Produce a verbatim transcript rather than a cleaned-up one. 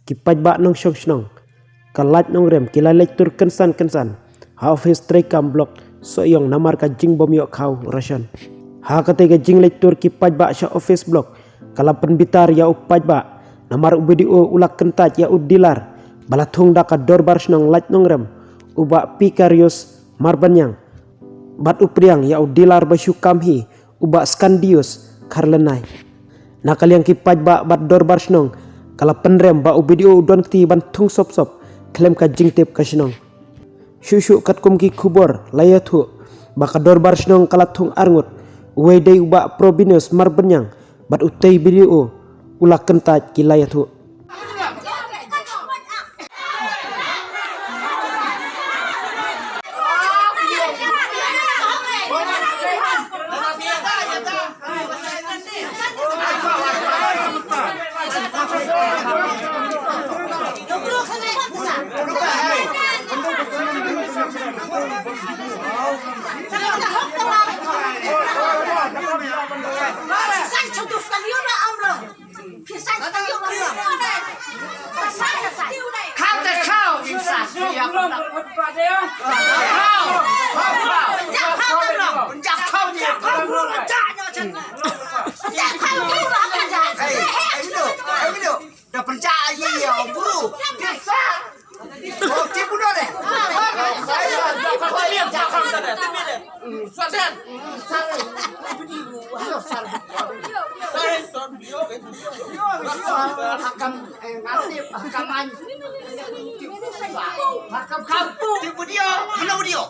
Ki paidbah nongshong shnong ka Laitumkhrah ki la leit tur kynsan kynsan ha office treikam block Sohiong namar ka jingbym ïoh khaw ration. Ha katei ka jingleit tur ki paidbah sha office block ka la pynbitar ïa u paidbah namar u B D O u la kyntait ïa u dealer ba la thung da ka dorbar shnong Laitumkhrah, u Bah Pikarius Marbaniang, bad u pdiang ïa u dealer ba shu kam hi, u Bah Scandius Kharlenai. Na ka liang ki paidbah bad dorbar shnong ka la pynrem ba u B D O u don kti ban thung sop sop khlem ka jingtip ka shnong. Shuh shuh katkum ki khubor la ïathuh ba ka dorbar shnong ka la thung arngut, uwei dei u Bah Probinus Marbaniang bad utei B D O u la kyntait, ki la ïathuh. Hey, hey, Mino, hey, Mino. Da pynjah aïu ïa u bru. Oh, ki budo de. Hakam, eh, ngasih, hakam an. Hakam kau, ki budio, mana budio?